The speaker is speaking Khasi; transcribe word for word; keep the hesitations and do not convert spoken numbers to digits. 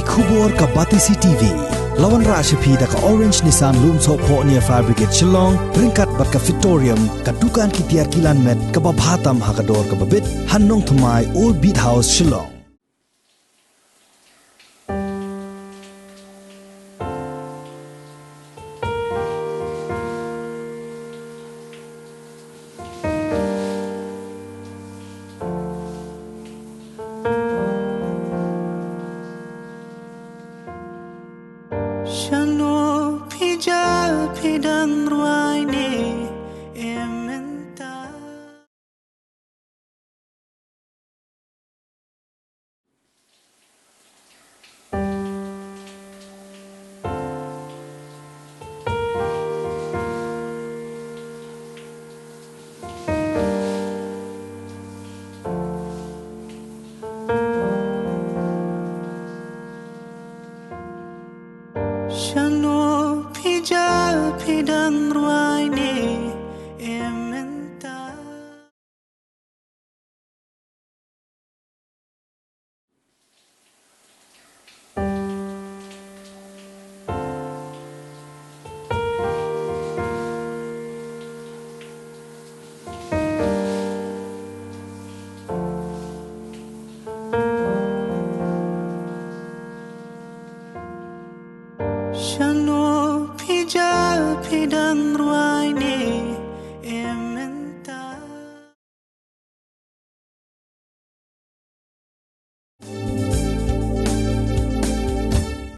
Khubor ka Batesi T V. La wanrah sha phi da ka Orange Nissan Lumsohphoh near Fire Brigade Shillong, ryngkat bad ka Fitorium, ka dukan ki tiar kilan met kaba bha tam ha ka dor kaba bit, ha Nongthymmai, Old Beat House, Shillong. Shano phi ja phi dang rwai ne em mynta. Shano phi ja phi dang rwai ne em mynta. Shano